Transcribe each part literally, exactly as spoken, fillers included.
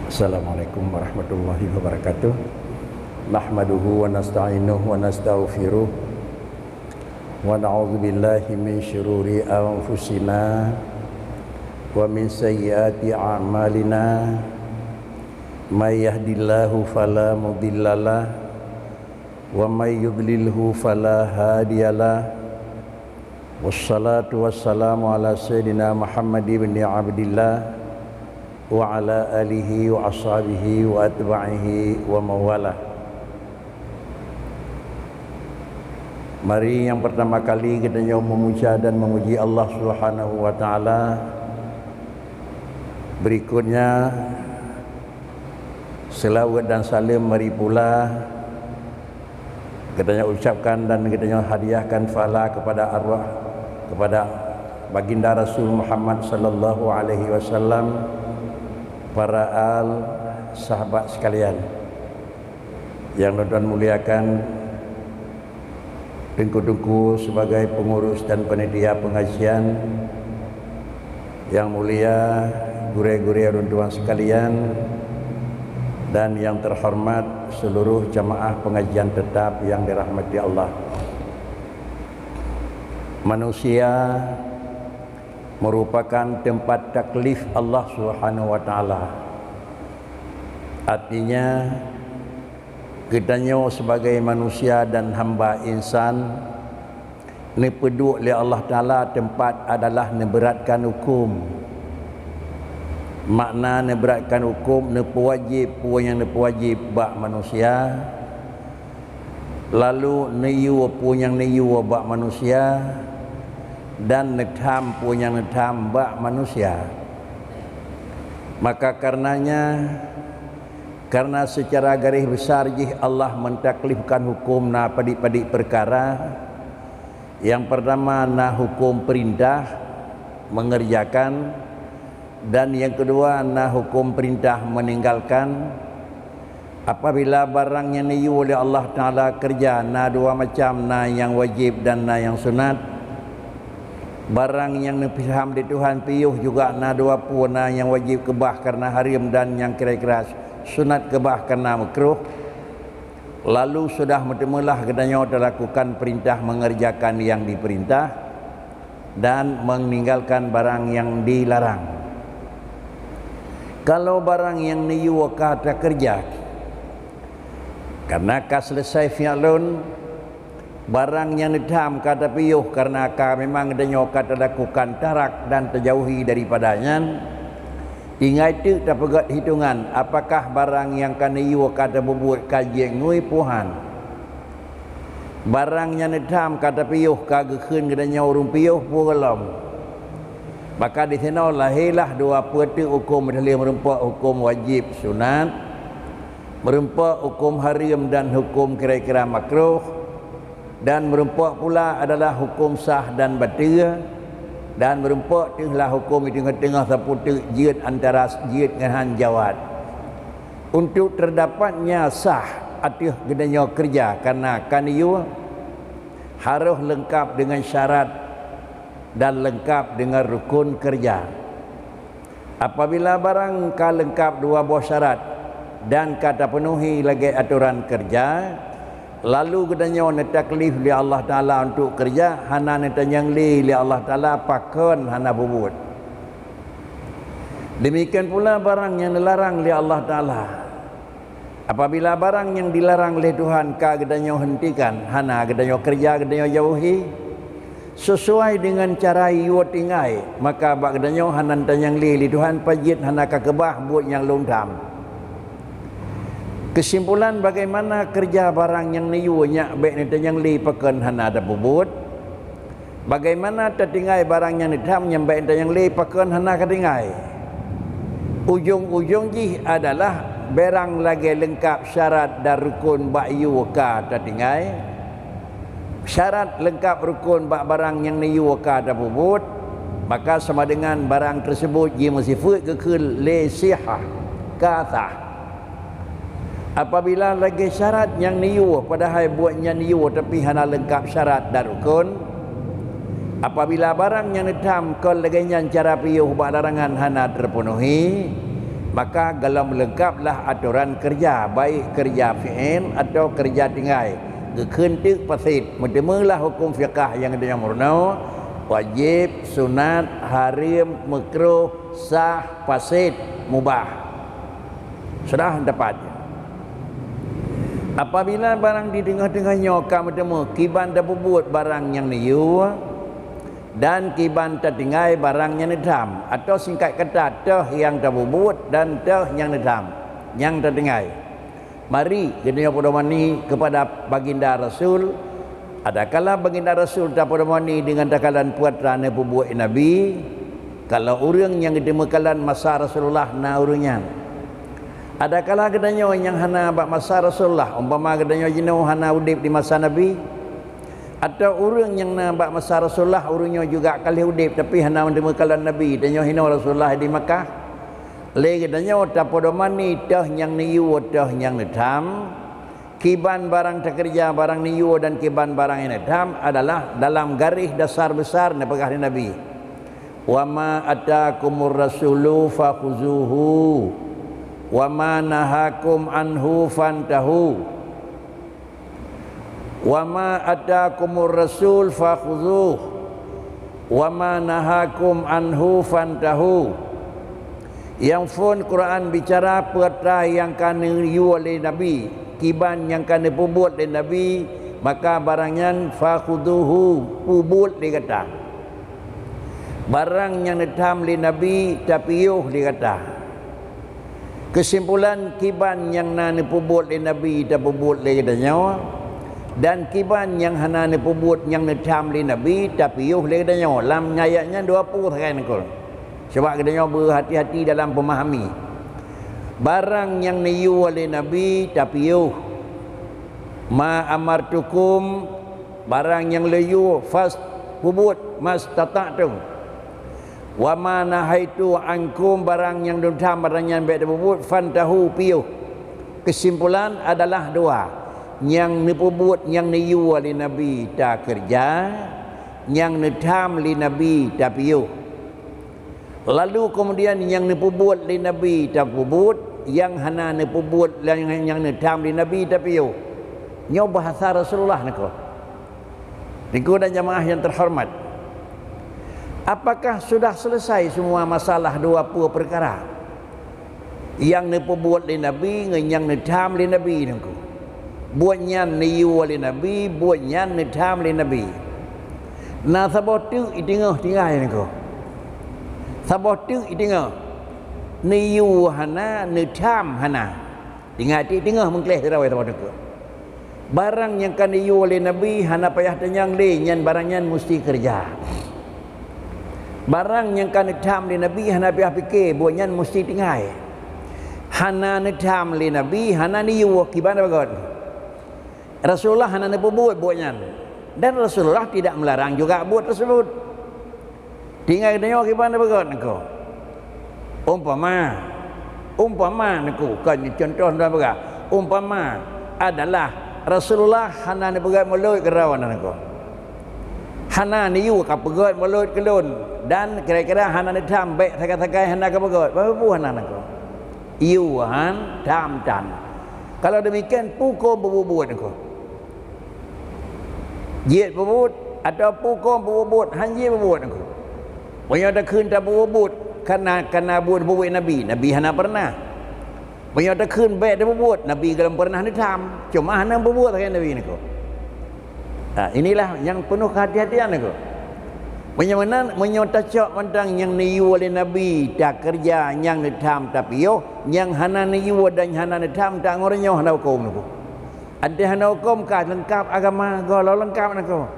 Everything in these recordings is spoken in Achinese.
Assalamualaikum warahmatullahi wabarakatuh. Nahmaduhu wa nasta'inuhu wa nastaghfiruh. Wa na'udzu billahi min syururi anfusina wa min sayyiati a'malina. May yahdillahu fala mudhillalah wa may yudlilhu fala hadiyalah. Wassalatu wassalamu ala sayyidina Muhammad ibni Abdillah wa ala alihi wa ashabihi wa atba'ihi wa mawalah. Mari nyang pertama kali geutanyoe memuja dan memuji Allah Subhanahu wa Ta'ala. Berikutnya, selawat dan salam mari pula geutanyoe ucapkan dan geutanyoe hadiahkan pahala kepada arwah, kepada Baginda Rasul Muhammad sallallahu alaihi wasallam, para al, sahabat sekalian. Yang Tuhan muliakan, teungku-teungku sebagai pengurus dan panitia pengajian, yang mulia gurée-gurée ulôn tuan sekalian, dan yang terhormat seluruh jamaah pengajian tetap yang dirahmati Allah. Manusia merupakan tempat taklif Allah Subhanahu wa Ta'ala. Artinya, geutanyoe sebagai manusia dan hamba insan, neupeuduek lé Allah Ta'ala tempat adalah neuberatkan huköm. Makna neuberatkan huköm, neupeuwajéb peue nyang neupeuwajéb bak manusia, lalu neuyue peue nyang neuyue bak manusia, dan neutham peue nyang neutham bak manusia. Maka karenanya, karena secara garéh besar jih Allah meutaklifkan huköm na padit-padit peukara. Nyang peurtama na huköm peurintah, mengerjakan, dan nyang keudua na huköm peurintah, meninggalkan. Apabila barang nyang neuyue lé Allah Ta'ala keureuja na dua macam, na nyang wajéb dan na nyang sunat. Barang nyang neupeusaham lé Tuhan piôh juga na dua peue, na nyang wajéb keubah kareuna hareuem dan nyang kira-kira sunat keubah kareuna meukrôh. Lalu sudah meuteumeulah geutanyoe talakukan peurintah, mengerjakan nyang dipeurintah, dan meninggalkan barang nyang dilarang. Kalau barang nyang neuyue ka takeureuja, kareuna ka seuleusoe fi'lun, barang nyang neutham ka tapiôh kareuna ka memang geutanyoe ka talakukan tarak dan tajauhi daripada nyan, tinggai teuk tapeugét hitongan apakah barang nyang ka neuyue ka tapeubuet ka jeuet ngui peue han. Barang nyang neutham ka tapiôh ka geukheun geutanyoe ureuëng piôh peue gohlom. Maka disinoe lahé lah dua peue teuk huköm, meuteulheueh meurumpok huköm wajéb sunat, meurumpok huköm hareuem dan huköm kira-kira makruh, dan meurumpok pula adalah huköm sah dan bateue, dan meurumpok teuh lah huköm di teungoh-teungoh sapeue teuk jeuet antara jeuet ngon han jawat. Untuk teudapatnya sah ateueh geutanyoe keureuja kareuna ka neuyue, harôh leungkab deungon syarat dan leungkab deungon rukon keureuja. Apabila barang ka leungkab dua boh syarat dan ka tapeunuhi lagée atoran keureuja, lalu geutanyoe neutaklif lé Allah Ta'ala untuk keureuja, hana neutanyong lé lé Allah Ta'ala pakon hana peubuet. Demikian pula barang nyang neularang lé Allah Ta'ala. Apabila barang nyang dilarang lé Tuhan ka geutanyoe heuntikan, hana geutanyoe keureuja, geutanyoe jauhi, sesuai deungon cara yue tinggai, maka bak geutanyoe hana neutanyong lé lé Tuhan pajiet hana ka keubah buet nyang lôn tham. Keusimpulan, bagaimana keureuja barang nyang neuyue nyak bék neutanyong lé pakon hana tapeubuet? Bagaimana tatinggai barang nyang neutham nyang bék neutanyong lé pakon hana katinggai? Ujong-ujong jih adalah barang lagée leungkab syarat dan rukon bak yue ka tatinggai. Syarat leungkab rukon bak barang nyang neuyue ka tapeubuet, maka sama deungon barang teuseubut jimeusifeuet geukheun lé sihah, ka sah. Apabila lagée syarat nyang neuyue, padahai buet nyan neuyue tapi hana leungkab syarat dan rukon, apabila barang nyang neutham kon lagée nyan cara piôh bak larangan hana teupeunuhi, Maka gohlom leungkaplah atoran keureuja, baik keureuja fi'il atawa keureuja tinggai, geukheun teuk fasid. Meuteumeulah hukôm fiqah nyang geutanyoe meurunoe, wajéb, sunat, hareuem, meukruh, sah, fasid, mubah. Sudah tepat. Apabila barang di teungoh-teungoh nyoe ka meuteumé kiban tapeubuet barang nyang neuyue, dan kiban tatinggai barang nyang neutham, atawa singkat kata, teuh nyang tapeubuet dan teuh nyang neutham, nyang tatinggai. Mari geutanyoe peudomani keupada Baginda Rasul. Adakala Baginda Rasul tapeudomani deungon takalon peue atra neupeubuet Nabi, kalau ureuëng nyang geuteumé kalon masa Rasulullah na ureuëng nyan. Adakala geutanyoe nyang hana bak masa Rasulullah, umpama geutanyoe jinoe hana udeb di masa Nabi, atawa ureuëng nyang na bak masa Rasulullah, ureuëng nyoe juga ka lheueh udeb, tapi hana meuteumé kalon Nabi, tanyoe hinoe Rasulullah di Makkah. Lé geutanyoe tapeudomani teuh nyang neuyue, teuh nyang neutham, kiban barang takeureuja, barang neuyue dan kiban barang nyang neutham adalah dalam garéh dasar besar neupeugah lé Nabi, "Wa ma atakumur rasulu fakhuzuhu, wa ma nahakum anhu fantahu." "Wa ma atakumur rasul fakhuzuh, wa ma nahakum anhu fantahu." Nyang phon Quran bicara peue atra nyang ka neuyue lé Nabi, kiban nyang ka neupeubuet lé Nabi, maka barang nyan fakhuzuhu, peubuet lé gata. Barang nyang neutham lé Nabi tapiôh lé gata. Keusimpulan, kiban nyang na neupeubuet lé Nabi tapeubuet lé geutanyoe, dan kiban nyang hana neupeubuet nyang neutham lé Nabi tapiôh lé geutanyoe. Lam ayat nyan dua peue sagai neukheun. Sabab geutanyoe beuhati-hati dalam peumahami. Barang nyang neuyue lé Nabi tapiôh. "Ma amartukum," barang nyang lôn yue, "fas," peubuet, "mastata'tum." "Wa ma nahaitu ankum," barang nyang lôn tham, barang nyan bék tapeubuet, "fantahu," piôh. Keusimpulan adalah dua, nyang neupeubuet nyang neuyue lé Nabi takeureuja, nyang neutham lé Nabi tapiôh. Lalu keumudian nyang neupeubuet lé Nabi tapeubuet, nyang hana neupeubuet lé, nyang, nyang neutham lé Nabi tapiôh. Nyoe bahasa Rasulullah niko. Teungku dan jamaah yang terhormat, apakah sudah selesai semua masalah dua peuh perkara? Nyang neupeubuet lé Nabi ngon nyang neutham lé Nabi niko. Buet nyan neuyue lé Nabi, buet nyan neutham lé Nabi. Na saboh teuk i teungoh tinggai niko. Saboh teuk i teungoh. Neuyue hana, neutham hana. Tinggai teuk i teungoh meukleh sidroe saboh teuk. Barang nyang ka neuyue lé Nabi hana payah tanyong lé, nyan barang nyan musti keureuja. Barang nyang ka neutham lé Nabi hana payah pike, buet nyan musti tinggai. Hana neutham lé Nabi, hana neuyue, kiban bagot. Rasulullah hana neupeubuet buet nyan. Dan Rasulullah tidak melarang juga buet tersebut. Tinggai geutanyoe kiban beugöt niko. Umpama, umpama niko, kon contoh lôn peugah. Umpama adalah Rasulullah hana neupeugöt mulod keudroe niko. Hana neuyue ka peugöt mulod keu lôn dan kira-kira hana neutham bék sagai-sagai hana ka peugöt. Peue hana niko? Yue han tham tan. Kalau demikian, peue hukôm peubuet niko? Jeuet peubuet atawa peue hukôm peubuet, han jeuet peubuet niko. Meunyoe takheun tapeubuet, kana, kana buet peubuet Nabi, Nabi hana pernah. Meunyoe takheun bék tapeubuet, Nabi golom pernah neutham, cuma hana peubuet sagai Nabi niko. Ha, inilah nyang peunoh keuhati-hatian niko. Meunyoe meunan, meunyoe tacok mantong nyang neuyue lé Nabi takeureuja, nyang neutham tapiôh, nyang hana neuyue dan hana neutham tangoh nyoe hana hukôm niko. Anté hana hukôm ka leungkap agama, gohlom leungkap niko.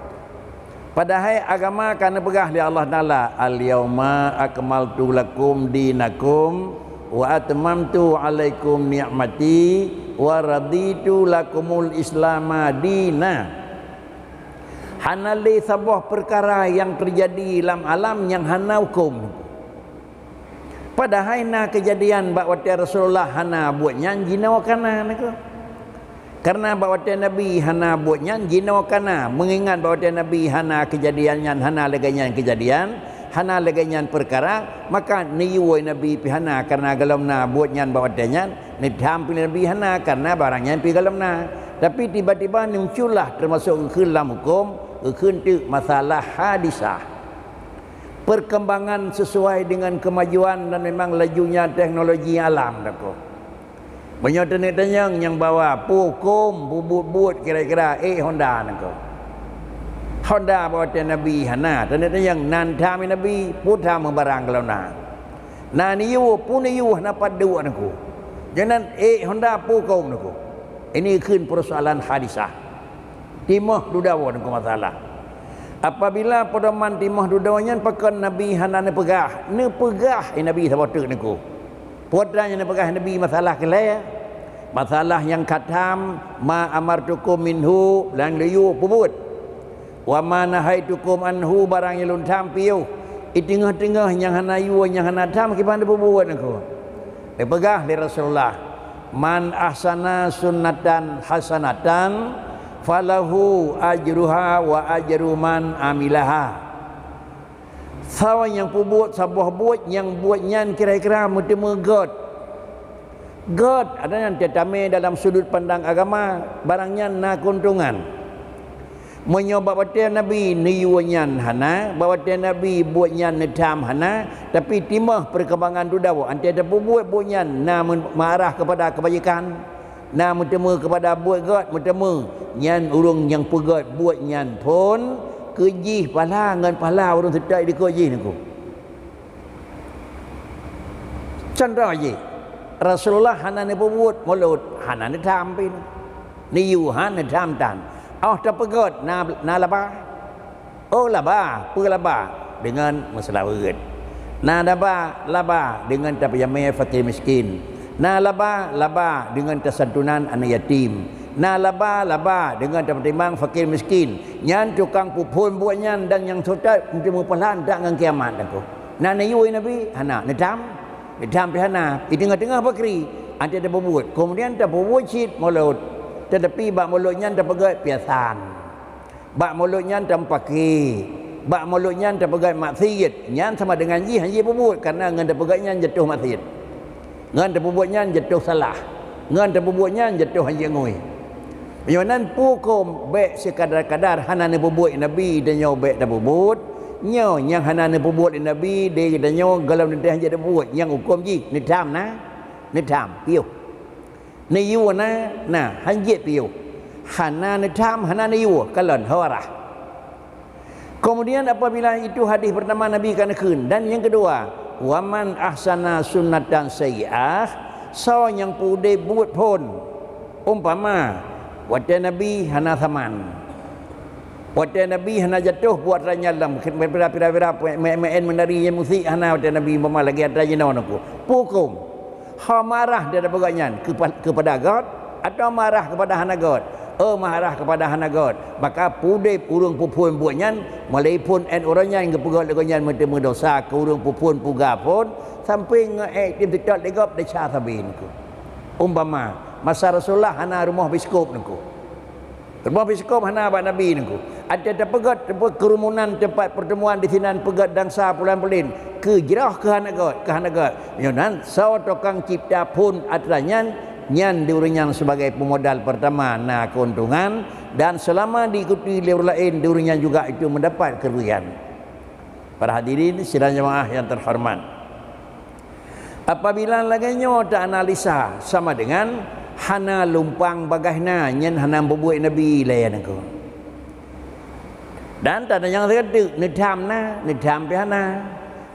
Padahai agama ka neupeugah lé Allah Taala, "Al-yauma akmaltu lakum dinakum wa atmamtu alaikum ni'mati wa raditu lakumul Islama dina." Hana lé saboh peukara nyang teujadi lam alam nyang hana hukôm. Padahai na keujadian bak watée Rasulullah hana buet nyan jinoe kana niko. Kareuna bak watée Nabi hana buet nyan jinoe kana, meungingat bak watée Nabi hana keujadian nyan, hana lagée nyan keujadian, Hana lagée nyan peukara, maka neuyue Nabi pih hana, kareuna gohlom na buet nyan bak watée nyan, neudham pih Nabi hana, kareuna barang nyan pih gohlom na. Tapi tiba-tiba muncullah, teumasok geukheun lam huköm, geukheun teuk masalah hadisah. Perkembangan sesuai dengan kemajuan dan memang lajunya teknologi alam, Teungku. Meunyoe teuneuk tanyong nyang bawa, peue huköm, peue buet-buet kira-kira, ék Honda, Teungku. Honda bak watée Nabi hana, teuneuk tanyong, na neudham Nabi, peue that meubarang gohlom na. Na neuyue, peue neuyue hana pat duek, Teungku. Nyan ék Honda, peue huköm, Teungku. Ini kheun persoalan hadisah. Timoh dudoe, Teungku, masalah. Apabila pedoman timoh dudoe nyan, pakon Nabi hana neupeugah? Neupeugah, eh, Nabi saboh teuk, Teungku. Peue nyang neupeugah Nabi masalah keu lhée? Masalah nyang khatam, "Ma amartukum minhu", nyang neuyue peubuet. "Wa ma nahaitukum anhu", barang nyang lôn tham piôh. Di teungoh-teungoh nyang hana yue, nyang hana tham, kiban neupeubuet, Teungku. Neupeugah lé Rasulullah, "Man ahsana sunnatan hasanatan, falahu ajruha wa ajru man amilaha." Soe nyang peubuet saboh buet nyang buet nyan kira-kira meuteumé gét. Gét, ada nyang teutamé dalam sudut pandang agama, barang nyan na keuntungan. Meunyoe bak watée Nabi neuyue nyan hana, bak watée Nabi buet nyan neudham hana, tapi timoh perkembangan dudoe, watée tapeubuet buet nyan na men-, meuarah keupada keubajikan, na meuteumé keupada buet gét, meuteumé, nyan ureuëng nyang peugét buet nyan phon keu jih pahala ngon pahala ureuëng seutôt dikeue jih, Teungku. Contoh jih, Rasulullah hana neupeubuet mulod, hana neudham pih. Neuyue han, neudham tan. Óh tapeugét na, na laba. Oh laba, peue laba? Deungon meuseulaweuet. Na laba, laba deungon tapeujamé fakir miskin. Na laba, laba deungon tasantunan aneuk yatim. Na laba, laba deungon tapeutimang fakir miskin. Nyan tukang peuphon buet nyan dan nyang seutôt meuteumé pahala ngon kiamat, Teungku. Na neuyue Nabi? Hana. Neudham? Neudham pih hana. Di teungoh-teungoh pakri, watée tapeubuet. Keumudian tapeubuet cit mulod. Teutapi bak mulod nyan tapeugét piasan. Bak mulod nyan tameupaké. Bak mulod nyan tapeugét maksiet. Nyan sama deungon jih hana jipeubuet, kareuna ngon tapeugét nyan jatuh maksiet. Ngon tapeubuet nyan jatuh salah. Ngon tapeubuet nyan jatuh hanjeuet ngui. Meunyoe nan peue huköm bék sikadar-kadar hana neupeubuet Nabi, tanyoe bék tapeubuet. Nyoe nyang hana neupeubuet Nabi, di tanyoe gohlom teuntée hanjeuet tapeubuet. Nyang huköm jih neudham na? Neudham, piôh. Neuyue na? Na, hanjeuet piôh. Hana neudham, hana neuyue, kalon ho arah. Keumudian apabila itu hadis pertama Nabi ka neukheun, dan nyang keudua, "Wa man ahsana sunnatan sayyi'ah", soe nyang peuudeb buet phon. Umpama, watée Nabi hana saman. Watée Nabi hana jatuh buet ranyal lam pira-pira, pira-pira, meu'én meunari nyang musik hana watée Nabi umpama lagée atra jinoe, Teungku. Peue huköm? Ho marah di hadapan gobnyan keupa-, keupada gét, atawa marah keupada hana gét? Oh, marah keupada hana gét. Maka peuudeb ureuëng peuphon buet nyan, meulai phon 'én uroe nyan geupeugét lé gobnyan meuteumé desya keu ureuëng peuphon peugah phon, sampoe ngon ék tém teutot lé gob desya sabe, Teungku. Umpama, masa Rasulullah hana rumoh biskop, Teungku. Rumoh biskop hana bak Nabi, Teungku. Ada tapeugét, tapeugét keurumunan teumpat peurteumuan di sinan peugét dansa pulan-pulan. Keu jroh keu hana gét, keu hana gét. Meunyoe nan, soe tukang cipta phon atra nyan, nyan di ureuëng nyan sebagai peumodal pertama na keuntungan, dan selama diikuti lé ureuëng laén, di ureuëng nyan juga itu mendapat kerugian. Para hadirin sidang jamaah yang terhormat. Apabila lagée nyoe ta-analisa, sama dengan hana lumpang bagaih na, nyan hana peubuet Nabi lé, Teungku. Dan tanyong sigoe teuk, neudham na, neudham pih hana.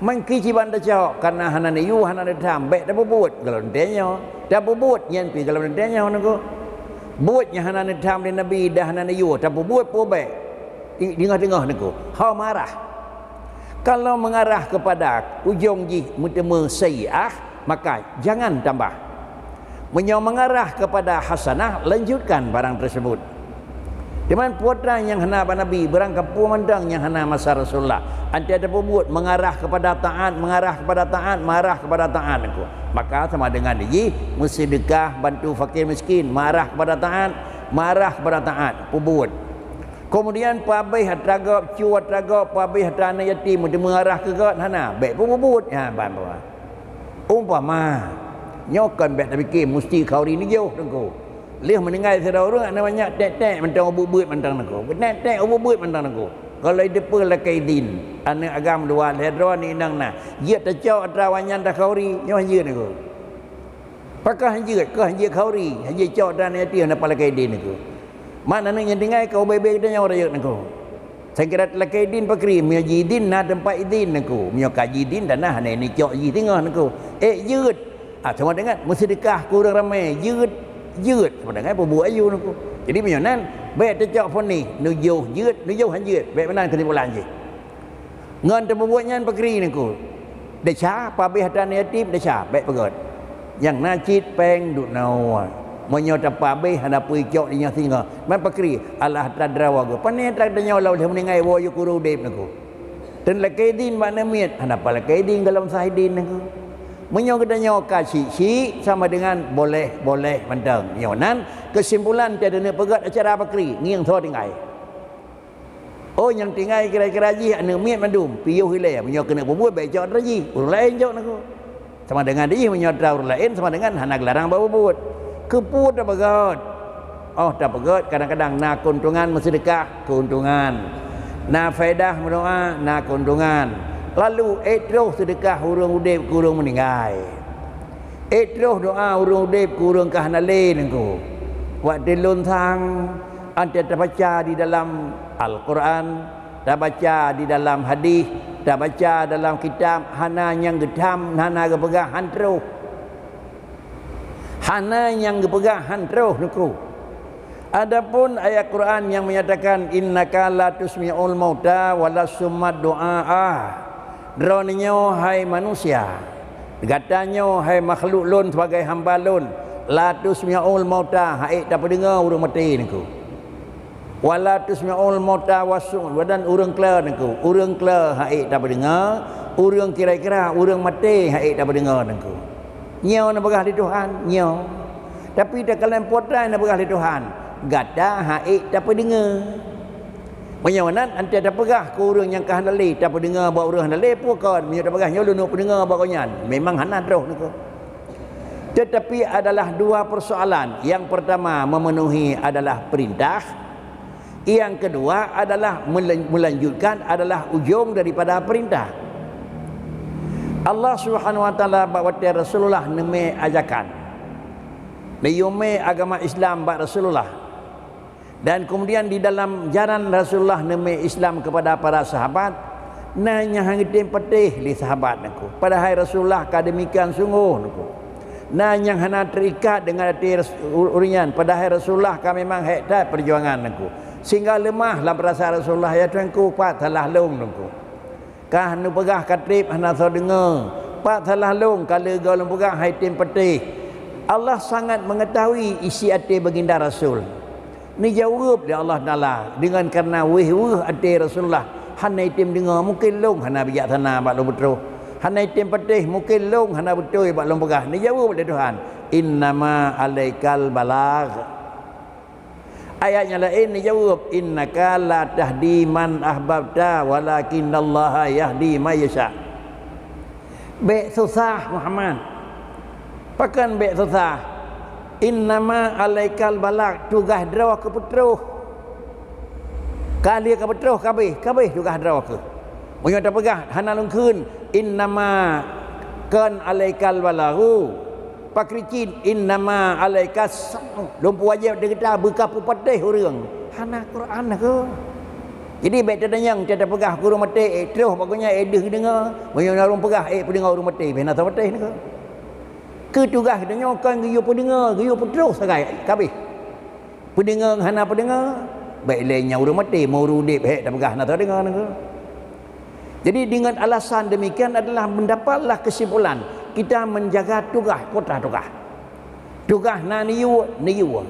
Meuki ciban tacok, kareuna hana neuyue, hana neudham, bék tapeubuet, gohlom teuntée nyoe. Tapeubuet, nyan pih gohlom teuntée nyoe, Teungku. Buet nyang hana neudham lé Nabi dan hana neuyue, tapeubuet peue bék. Di, di teungoh-teungoh, Teungku. Ho marah. Kalau mengarah kepada ujong jih meuteumé sayyi'ah, maka jangan tambah. Meunyoe mengarah kepada hasanah, lanjutkan barang tersebut. Teuma peue atra nyang hana bak Nabi, barang kapeue mantong nyang hana masa Rasulullah. Atra tapeubuet mengarah kepada taat, mengarah kepada taat, mengarah kepada taat, Teungku. Maka sama dengan jih, meuseudeukah, bantu fakir miskin, mengarah kepada taat, mengarah kepada taat, peubuet. Keumudian peuhabéh atra gob, cu atra gob, peuhabéh atra aneuk yatim, meuteumé arah keu gob, hana, bék peububuet. Ha, ban, ban. Umpama, nyoe kon bék tapike musti khauri neujôh teungku. Lheueh meuninggai sidroe ureuëng, aneuk manyak tek-tek mantong ubeut-beut mantong teungku. Tek-tek ubeut-beut mantong teungku. Kalau jiteupeue lakée idin, aneuk agam dua lhée droe, aneuk inong na, jeuet tacok atra awaknyan takhauri, nyoe han jeuet teungku. Pakon han jeuet, keu han jeuet khauri, han jeuet cok atra aneuk yatim, hana pat lakée idin teungku. Mak aneuk nyang tinggai ka ubé-bé geutanyoe rayeuk teungku. Sangkira lakée idin pakri, meunyoe ji idin na teumpat idin teungku. Meunyoe ka ji idin, dan na hana neucok jih singoh teungku. Ék jeuet. Ah, sama dengan meuseudeukah keu ureuëng ramé, jeuet, jeuet. Sama dengan peubuet ayue teungku. Jadi meunyoe nan, bék teucok fonis, neujôh jeuet, neujôh han jeuet. Bék meunan keusimpulan jih. Ngon teupeubuet nyan pakri teungku. Desya, pabéh atra aneuk yatim, desya, bék peugét. Nyang na cit péng duek noe. Meunyoe tapabéh hana peue icok di nyoe singoh, man pakri, alah atra droe geuh. Pane atra tanyoe lom lheueh meuninggai woe yue keu ureuëng udeb teungku. Teun lakée idin bak aneuk miet, hana pat lakée idin gohlom sah idin teungku. Meunyoe geutanyoe ka syiek-syiek sama dengan boleh-boleh mantong. Nyoe nan keusimpulan teudeuneuek peugét acara pakri, ngieng soe tinggai. Oh, nyang tinggai kira-kira jih aneuk miet mandum, piôh ilée, meunyoe keuneuk peubuet bék cok atra jih, ureuëng laén cok teungku. Sama dengan jih meunyoe atra ureuëng laén sama dengan hana geularang bak peubuet. Keupeue tapeugét? Oh, tapeugét kadang-kadang na keuntungan meuseudeukah, keuntungan. Na faedah meudoá, na keuntungan. Lalu ék troh seudeukah ureuëng udeb keu ureuëng meuninggai. Ék troh doá ureuëng udeb keu ureuëng ka hana lé teungku. Watée lôn sang, watée tabaca di dalam Al-Quran, tabaca di dalam hadis, tabaca dalam kitab, hana nyang geutham, hana geupeugah han troh. Hana nyang geupeugah han troh teungku. Adapun ayat Quran nyang menyatakan, "Innaka la tusmi'ul mauta wa la summa du'a." Droeneuh nyoe hai manusia, gata nyoe hai makhluk lôn sebagai hamba lôn, la tusmi'ul mauta, han ék tapeudeungoe ureuëng maté teungku. Wa la tusmi'ul mauta was sum, dan ureuëng kle teungku. Ureuëng kle han ék tapeudeungoe, ureuëng kira-kira, ureuëng maté han ék tapeudeungoe teungku. Nyoe neupeugah lé Tuhan, nyoe. Tapi takalon po atra neupeugah lé Tuhan, gata han ék tapeudeungoe. Meunyoe nan, watée tapeugah keu ureuëng nyang ka hana lé, tapeudeungoe bak ureuëng hana lé, peue kon, meunyoe tapeugah nyoe lôn peudeungoe bak gobnyan, memang hana troh teungku. Tetapi adalah dua persoalan. Yang pertama memenuhi adalah perintah, yang kedua adalah melen-, melanjutkan adalah ujung daripada perintah. Allah Subhanahu Wa Taala bak watée Rasulullah neumé ajakan, neuyue mé agama Islam bak Rasulullah. Dan kemudian di dalam jalan Rasulullah neumé Islam kepada para sahabat, na nyang han geutem patéh lé sahabat teungku. Padahai Rasulullah ka demikian sungguh teungku. Na nyang hana terikat dengan até Ras-, ureuëng nyan, padahai Rasulullah ka memang hék that perjuangan teungku. Sehingga leumah lam peurasaan Rasulullah, ya Tuhanku, pat salah lôn teungku. Ka neupeugah ka treb hana soe deungoe. Pat salah lôn ka leuga lôn peugah hai tem patéh. Allah sangat mengetahui isi até baginda Rasul. Neujaweueb lé Allah Taala deungon kareuna wéh-weuh até Rasulullah hana item deungoe, mungken lôn hana bijaksana bak lôn peutroh. Hana item patéh, mungken lôn hana beutôi bak lôn peugah. Neujaweueb lé Tuhan, "Innama alaikal balagh." Ayat nyang laén neujaweueb, "Innaka la tahdi man ahbabta, walakinnallaha yahdi man yasha." Bék susah, Muhammad. Pakon bék susah? "Innama alaikal balagh," tugaih droe keu peutroh. Ka lheueh ka peutroh, ka abéh, ka abéh tugaih droe keuh. Meunyoe tapeugah hana lôn kheun, "Innama kon alaikal balaghu." Pakri cit, "Innama alaikas sam'u." Lôn peuwajéb di gata beuka peupatéh ureuëng. Hana Quran keuh. Jadi bék tatanyong, tapeugah keu ureuëng maté, ék troh bak gobnyan, ék deuh geudeungoe. Meunyoe na ureuëng peugah, ék peudeungoe ureuëng maté, bék na saboh patéh keuh. Keu tugaih geutanyoe kon geuyue peudeungoe, geuyue peutroh sagai, ka abéh. Peudeungoe hana peudeungoe, bék lé nyan ureuëng maté, meu ureuëng udeb hék tapeugah na saboh deungoe keuh. Jadi dengan alasan demikian adalah mendapatlah kesimpulan kita menjaga tugaih, putra tugaih. Tugaih na neuyue, neuyue.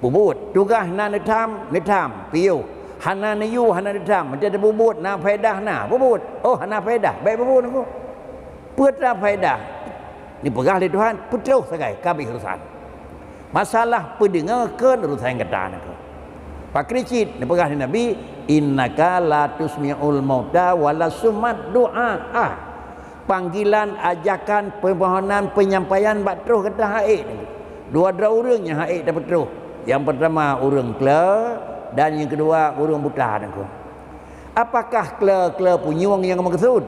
Peubuet. Tugaih na neutham, neutham, piôh. Hana neuyue, hana neutham, meuti peubuet na faedah na, peubuet. Oh, hana faedah, bék peubuet teungku. Peue atra faedah? Neupeugah lé Tuhan, peutroh sagai, ka abéh urusan. Masalah peudeungoe kon urusan gata neungku. Pakri cit neupeugah lé Nabi, "Innaka la tusmi'ul mauta wa la tusmi'ud du'a." Panggilan, ajakan, permohonan, penyampaian bak troh gata han ék. Dua droe ureuëng nyang han ék tapeutroh. Nyang pertama ureuëng kle dan nyang keudua ureuëng buta, Teungku. Apakah kle-kle punyueng nyang meukeusut?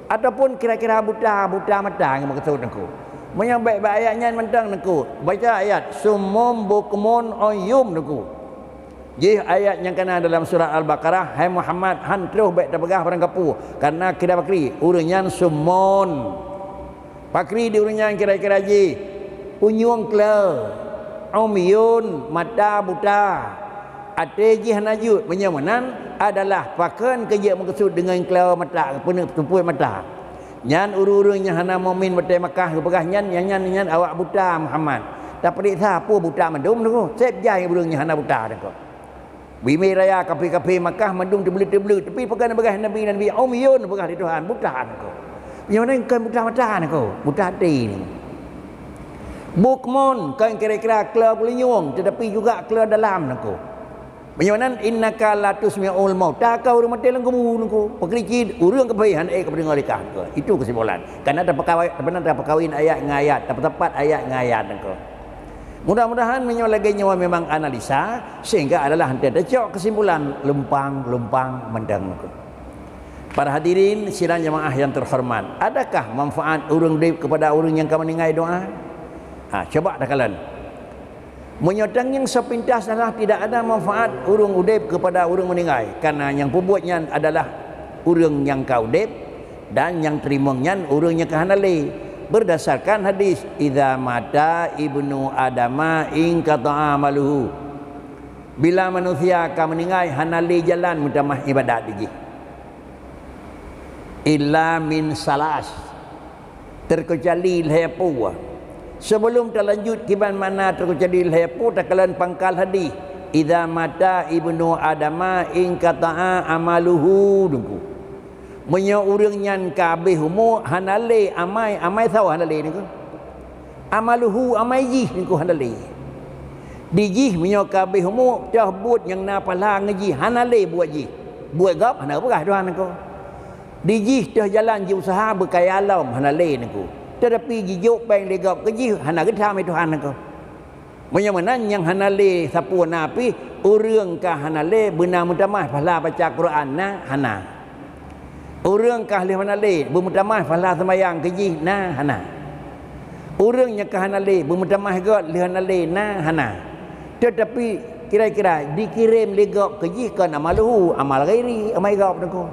Ataupun kira-kira buta, buta mata nyang meukeusut, Teungku? Meunyoe bèk bak ayat nyan mantong, Teungku, baca ayat, "Summum bukmun umyun," Teungku. Jih ayat nyang kana dalam surat Al-Baqarah, "Hai Muhammad, han troh bèk tapeugah barang kapeue, kareuna kira pakri ureuëng nyan summon." Pakri di ureuëng nyan kira-kira jih, punyueng kle, umyun, mata buta, até jih hana jeuet. Meunyoe meunan, adalah pakon keu jeuet meukeusut deungon kle mata, keupeue, teupeue mata. Nyan ureuëng-ureuëng nyang hana mukmin batée Makkah geupeugah nyan, nyan, nyan, nyan awak buta Muhammad. Tapeuriksa peue buta mandum, Teungku. Seb jai ureuëng nyang hana buta, Teungku. Bimé raya kafé-kafé Makkah mandum teubleuet-teubleuet, tapi peugah, peugah Nabi, Nabi, "Umyun," peugah di Tuhan, buta, Teungku. Nyoe nyan kon buta mata, Teungku, buta até ni. Bukmun, kon kira-kira kle punyueng, tetapi juga kle dalam, Teungku. Meunyoe nan, "Innaka la tusmi'ul mauta," ka ureuëng maté lam kubu, Teungku. Pakri cit ureuëng kafé han ék ka peudeungoe lé kah, Teungku. Itu kesimpulan. Karena tapeukawa-, tapeunan tapeukawen ayat ngon ayat, tapeusapat ayat ngon ayat, Teungku. Mudah-mudahan meunyoe lagée nyoe memang analisa, sehingga adalah hantei tacok kesimpulan lumpang-lumpang mantong, Teungku. Para hadirin sidang jamaah yang terhormat, adakah manfaat ureuëng udeb kepada ureuëng nyang ka meuninggai doa? Ha, cuba takalon. Meunyoe tangieng sepintas adalah tidak ada manfaat ureuëng udeb kepada ureuëng meuninggai, karena nyang peubuet nyan adalah ureuëng nyang ka udeb, dan nyang teurimong nyan ureuëng nyang ka hana lé. Berdasarkan hadis, "Idza mata ibnu Adama inqata'a amaluhu." Bila manusia ka meuninggai, hana lé jalan meutamah ibadat di jih. Illa min salas. Terkecuali lhée peue. Sebelum talanjut kiban makna terkecuali lhée peue, takalon pangkal hadis, "Idza mata ibnu Adama inqata'a amaluhu," Teungku. Meunyoe ureuëng nyan ka habéh umu, hana lé amai, amai saboh hana lé, Teungku. Amaluhu, amai jih, Teungku, hana lé. Di jih meunyoe ka habéh umu, toh buet nyang na pahala ngon jih, hana lé buet jih. Buet gob hana geupeugah Tuhan, Teungku. Di jih toh jalan jiuseuha beukaya lom, hana lé, Teungku. Teutapi jijok péng lé gob keu jih, hana geutam lé Tuhan, Teungku. Meunyoe meunan, nyang hana lé sapeue na pih, ureuëng ka hana lé beuna meutamah pahala baca Quran na, hana. Ureuëng ka lheueh hana lé beumeutamah pahala seumayang keu jih na, hana. Ureuëng nyang ka hana lé beumeutamah göt lheueh hana lé na, hana. Teutapi kira-kira dikirém lé gob keu jih kon amaluhu, amal ghairi, amai gob, Teungku.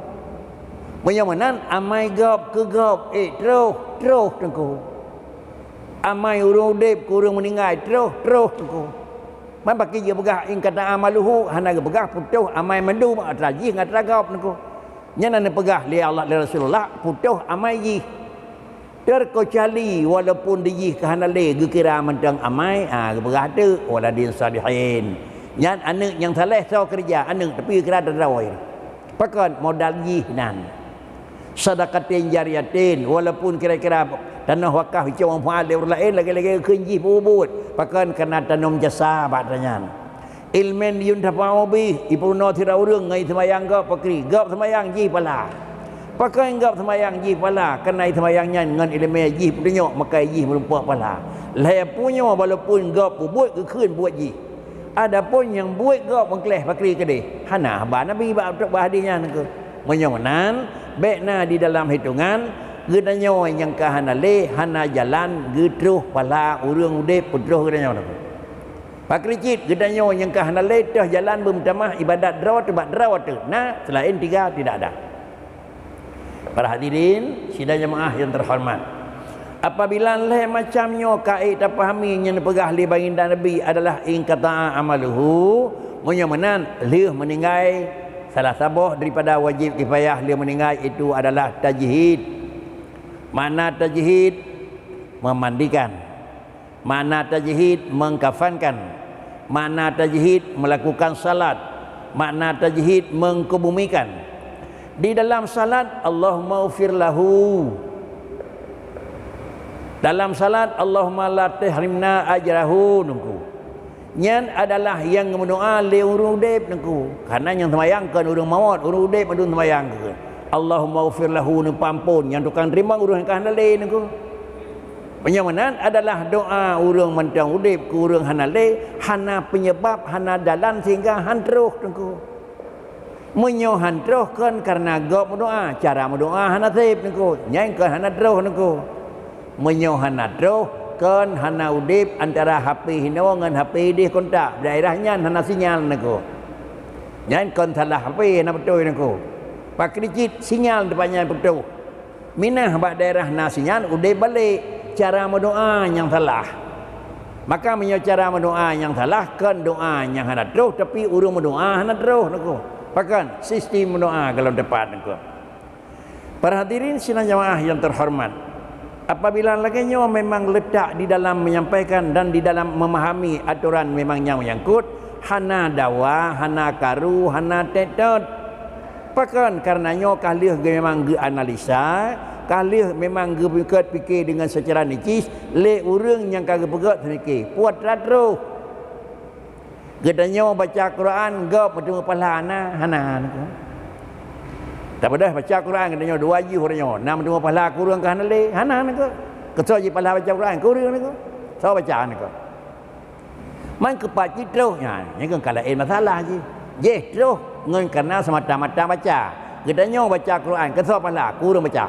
Meunyoe meunan, amai gob keu gob, ék troh, troh, Teungku. Amai ureuëng udeb keu ureuëng meuninggai, troh, troh, Teungku. Man pakri jipeugah inqata'a amaluhu, hana geupeugah putôh amai mandum atra jih ngon atra gob, Teungku. Nyan na neupeugah lé Allah, lé Rasulullah, putôh amai jih. Terkecuali walaupun di jih ka hana lé geukira mantong amai, ha, geupeugah teuk, "Waladin salihin." Nyan aneuëk nyang saleh soe keureuja, aneuëk, tapi geukira droe. Pakon modal jih nan. Sadaqatin jariyatin, walaupun kira-kira tanoh wakaf icok manfaat lé ureuëng laén, lagée-lagée kheun jih peubuet, pakon kana tanom jasa bak tanyan. Ilmin yuntafa'u bih, ipeurunoe sidroe ureuëng ngon seumayang gob pakri, gob seumayang jih pahala. Pakon gob seumayang jih pahala, kana seumayang nyan ngon ileumé jih peutunyok, maka jih meurumpok pahala. Lhée punyoe walaupun gob peubuet geukheun buet jih. Adapun nyang buet gob meukleh pakri keudeh, hana haba Nabi bak, bak hadis nyan, Teungku. Meunyoe meunan, bék na di dalam hitongan, geutanyoe nyang ka hana lé, hana jalan geutroh pahala ureuëng udeb peutroh geutanyoe, Teungku. Pakri cit geutanyoe nyang ka hana lé toh jalan beumeutamah ibadat droe teuh bak droe teuh, na seulaén tiga tidak ada. Para hadirin sidang jamaah yang terhormat, apabila lhée macam nyoe ka ék tapahami nyang neupeugah lé baginda Nabi adalah inqata'a amaluhu, meunyoe meunan lheueh meuninggai, salah saboh daripada wajib kifayah lheueh meuninggai itu adalah tajhid. Makna tajhid, memandikan. Makna tajhid, mengkafankan. Makna tajhid, melakukan salat. Makna tajhid, mengkebumikan. Di dalam salat, Allahumma ufir lahu. Dalam salat, Allahumma la tahrimna ajrahu, Teungku. Nyan adalah nyang meudoá lé ureuëng udeb, Teungku. Karena nyang seumayang kon ureuëng mawöt, ureuëng udeb mandum seumayang keu. Allahumma ghfir lahu, neupeuampon, nyang tukang teurimong ureuëng nyang ka hana lé, Teungku. Meunyoe meunan adalah doá ureuëng mantong udeb keu ureuëng hana lé, hana penyebab, hana dalan sehingga han troh, Teungku. Meunyoe han troh kon karena gob meudoá, cara meudoá hana sép, Teungku. Nyan kon hana troh, Teungku. Meunyoe hana troh, kon hana udeb antara H P hinoe ngon H P ideh kontak, daerah nyan hana sinyal, Teungku. Nyan kon salah H P, hana beutôi, Teungku. Pakri cit sinyal teumpat nyan putôh. Minah bak daerah na sinyal udeb balek, cara meudoá nyang salah. Maka meunyoe cara meudoá nyang salah, kon doá nyang hana troh, tapi ureuëng meudoá hana troh, Teungku. Pakon sistem meudoá golom teupat, Teungku. Para hadirin sidang jamaah yang terhormat, apabila lagée nyoe memang letak di dalam menyampaikan dan di dalam memahami aturan memang nyang menyangkut, hana dawa, hana karu, hana tetot. Pakon? Karena nyoe ka lheueh memang geuanalisa, ka lheueh memang geupeugét pike dengan secara nicis lé ureuëng nyang ka geupeugét seumike. Puat atra troh. Geutanyoe baca Quran gob meuteumé pahala na, hana, Teungku. Tapi dah baca Quran geutanyoe dua jih uroe nyoe, na meuteumé pahala keu ureuëng ka hana lé, hana, Teungku. Keu soe jih pahala baca Quran keu ureuëng, Teungku? Soe baca, Teungku? Man keupat cit troh nyan, nyan kon ka laén masalah jih. Jih troh ngon karena semata-mata baca. Geutanyoe baca Quran keu soe pahala, keu ureuëng baca.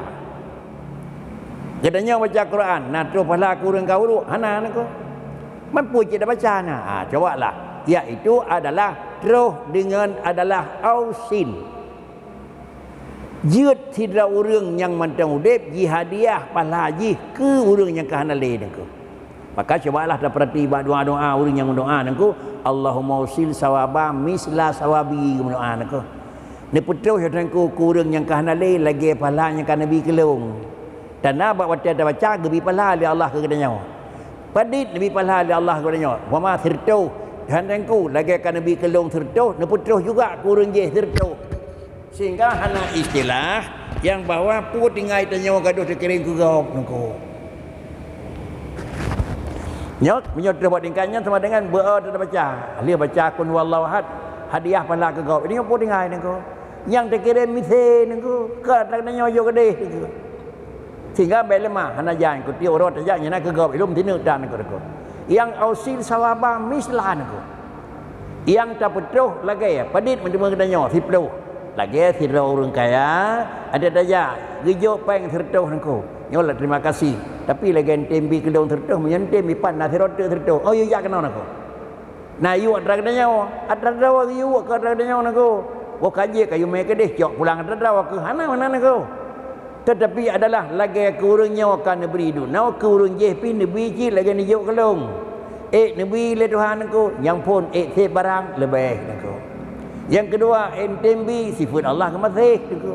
Geutanyoe baca Quran na troh pahala keu ureuëng ka uruek, hana, Teungku. Man peue cit tabaca na? Ha, cobalah. Yaitu adalah troh deungon adalah ausin. Jeuet sidroe ureuëng nyang mantong udeb jihadiah pahala jih keu ureuëng nyang ka hana lé, Teungku. Maka cubalah tapeurati bak doá-doá ureuëng nyang meudoá, Teungku, "Allahumma usil sawaba misla sawabi," meudoá, Teungku. Neupeutroh, ya Teungku, keu ureuëng nyang ka hana lé lagée pahala nyang ka neubi keu lôn. Tanda bak watée tabaca geubi pahala lé Allah keu geutanyoe. Padit neubi pahala lé Allah keu geutanyoe. Umpama sireutôh, ya Teungku, lagée ka neubi keu lôn sireutôh, neupeutroh juga keu ureuëng jéh sireutôh. Sehingga hana istilah nyang bahwa peue tinggai tanyoe gadôh teukirim keu gob, Teungku. Nyoe, meunyoe teuh bak tingkat nyan sama dengan beu-e teuh baca. Lheueh baca Qul Huwallahu Ahad, hadiah pahala keu gob. Nyoe peue tinggai, Teungku. Nyang teukirim miseue, Teungku. Ka atra tanyoe jok keudeh, Teungku. Sehingga bék leumah, hana jan, keu tiep uroe tajak nyan na keu gob, ilom tineuk tan, Teungku. Nyang ausil sawaba misla, Teungku. Nyang tapeutroh lagée padit meuteumé geutanyoe siplôh. Lagée sidroe ureuëng kaya, adak tajak geujok péng sireutôh, Teungku. Nyoe lah terima kasih. Tapi lagée eunteuk bi keu lôn sireutôh, meunyoe eunteuk bi pat na sidroe teuk sireutôh. Oh, yue jak keunoe, Teungku. Na yue atra geutanyoe, atra droe geuyue keu atra geutanyoe, Teungku. Woe ka jeuet ka yue mé keudeh, cok pulang atra droe keu hana meunan, Teungku. Tetapi adalah lagée keu ureuëng nyoe ka neubri dunoe, keu ureuëng jéh pih neubi cit lagée neujok keu lôn. Ék neubi lé Tuhan, Teungku, nyang phon ék sép barang leubeh, Teungku. Nyang keudua, ék eunteuk bi, sifeuet Allah geumaséh, Teungku.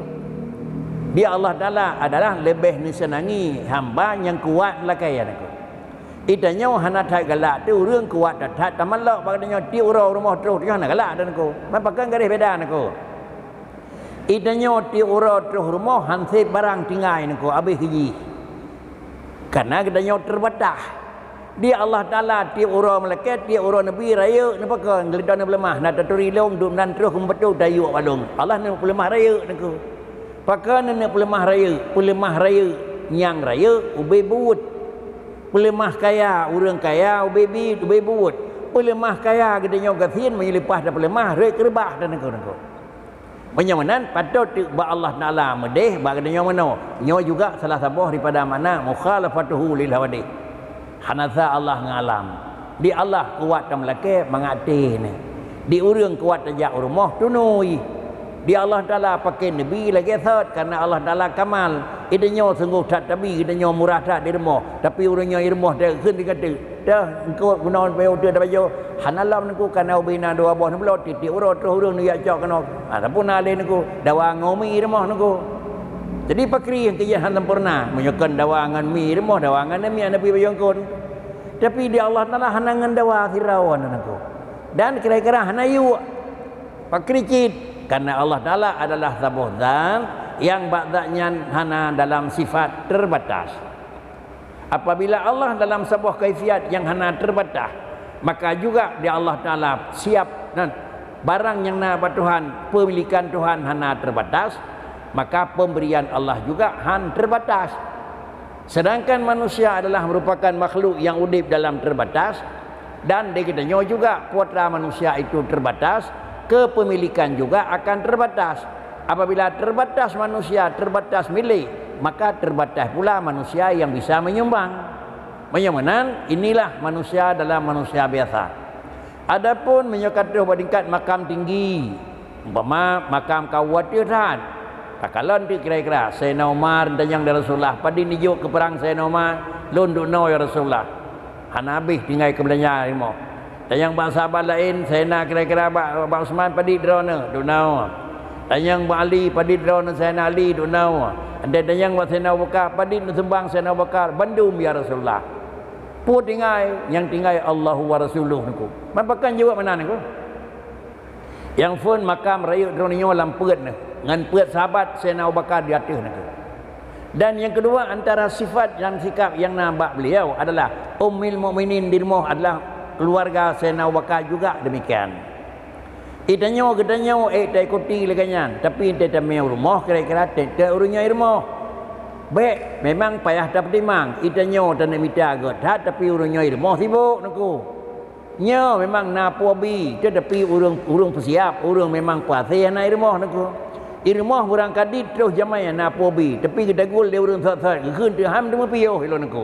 Di Allah Taala adalah leubeh neuseunangi hamba nyang kuat lakée, Teungku. Di tanyoe hana that galak teuh ureuëng kuat that-that tamalok bak tanyoe tiep uroe rumoh troh, tanyoe hana galak, Teungku. Man pakon gadeh beda, Teungku. Di tanyoe tiep uroe troh rumoh han sép barang tinggai, Teungku, habéh jih. Karena geutanyoe teubatas. Di Allah Taala tiep uroe meulakée, tiep uroe neubi rayeuk, neupakon, geutanyoe neupeuleumah, na taturi lôn, dum nan troh keumeupatô tayue bak lôn. Allah neupeuleumah rayeuk, Teungku. Pakon neupeuleumah rayeuk? Peuleumah rayeuk nyang rayeuk ubé buet. Peuleumah kaya, ureuëng kaya ubé biet, ubé buet. Peuleumah kaya geutanyoe gasien meunyoe leupah tapeuleumah, rhot keureubah, Teungku, Teungku. Meunyoe meunan, patot teuk bak Allah Taala meudeh bak geutanyoe meunoe. Nyoe juga salah saboh daripada makna mukhalafatuhu lil hawadith. Hana sa Allah ngon alam. Di Allah kuat tameulakée mangat teuh nyan. Di ureuëng kuat tajak u rumoh tunui. Di Allah Taala paké neubi lagée sot, karena Allah Taala kamal. Di tanyoe sunggoh that tabi, di tanyoe murah that di rumoh, tapi ureuëng nyoe di rumoh takheun tinggai teuk. Dah, engkau guna payah udah dah baju. Hana lom, Teungku, kana ubé na dua boh neubeulot, tiep-tiep uroe troh ureuëng neujak cok keunoe. Ha, sapeue na lé, Teungku, dawa ngon mi di rumoh, Teungku. Jadi pakri nyang keu jih hana sempurna. Meunyoe kon dawa ngon mi di rumoh, dawa ngon mi hana bri bajeueng kon. Tapi di Allah Taala hana ngon dawa sidroe, Teungku. Dan kira-kira hana yue. Pakri cit, karena Allah Taala adalah saboh zat nyang bak zat nyan hana dalam sifat terbatas. Apabila Allah dalam saboh kaifiat nyang hana terbatas, Maka juga di Allah Taala siap, dan barang nyang na bak Tuhan, peumilikan Tuhan hana terbatas, maka pemberian Allah juga han terbatas. Sedangkan manusia adalah merupakan makhluk yang udeb dalam terbatas, dan di geutanyoe juga kuota manusia itu terbatas, kepemilikan juga akan terbatas. Apabila terbatas manusia, terbatas milik, maka terbatas pula manusia yang bisa menyumbang. Meunyoe meunan, inilah manusia dalam manusia biasa. Adapun meunyoe ka troh bak tingkat makam tinggi, umpama makam ka u ateueh that, takalon teuk kira-kira, Saidina Umar tanyong di Rasulullah, "Padit neujok keu prang Saidina Umar?" "Lôn duek noe, ya Rasulullah." Hana habéh tinggai keu beulanja rumoh. Tanyong bak sahabat laén, Saidina kira-kira bak, bak Utsman, "Padit droeneuh?" "Duek noe." Tanyong bak Ali, "Padit droeneuh Saidina Ali?" "Duek noe." Andai tanyong bak Saidina Abu Bakar, "Padit neusumbang Saidina Abu Bakar?" "Bandum, ya Rasulullah." Peue tinggai? Nyang tinggai Allahu wa Rasuluh niko. Man pakon jaweueb meunan niko? Nyang phon makam rayeuk droeneuh nyoe lam peuet neuh, ngon peuet sahabat Saidina Abu Bakar di ateueh niko. Dan nyang keudua, antara sifat dan sikap nyang na bak beliau adalah Ummul Mukminin di rumoh adalah keuluwarga Saidina Abu Bakar juga demikian. Geutanyoe, geutanyoe, eh, taikuti lagée nyan, tapi teuh tamé u rumoh kira-kira teuh, teuh ureuëng nyoe i rumoh. Bék, memang payah tapeutimang, geutanyoe taneuk mita göt that, tapi ureuëng nyoe i rumoh sibok niko. Nyoe memang na peue bi, tetapi ureuëng, ureuëng peusiab, ureuëng memang puasé hana i rumoh niko. I rumoh barangkali troh jamé na peue bi, tapi geutagul lé ureuëng sot-sot, geukheun teuh ham teumeupiôh ilôn niko.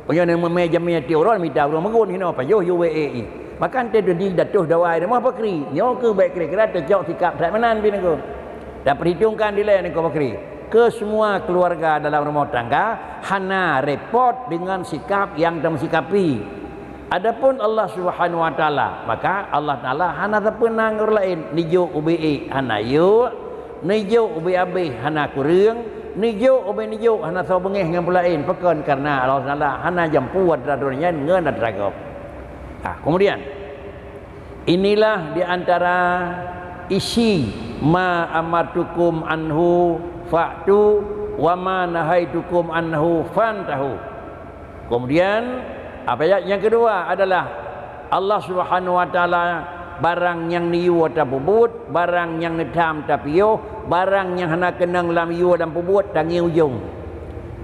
Meunyoe na meumé jamé tiep uroe mita ureuëng meugun hinoe pajoh U B E I. Maka teuh di datoh dawai rumoh pakri. Nyoe keuh bék kira-kira teucok sikap that meunan bi niko. Dan perhitungkan dilée niko pakri. Keu semua keluarga dalam rumah tangga hana repot dengan sikap yang tameusikapi. Adapun Allah Subhanahu wa Taala, maka Allah Taala hana sapeue nanggroe laén, neujok ubé ék hana yôk, neujok ubé abéh hana kureueng, neujok ubé neujok hana soe beungéh ngon peue laén. Pakon? Karena Allah Taala hana jampu antara droe nyan ngon antara gob. Ah, kemudian, inilah di antara isi, "Ma amartukum anhu fa'tu, wa ma nahaitukum anhu fantahu." Kemudian, ayat nyang keudua adalah Allah Subhanahu wa Taala, barang nyang neuyue tapeubuet, barang nyang neutham tapiôh, barang nyang hana keunong lam yue dan peubuet tangieng ujong.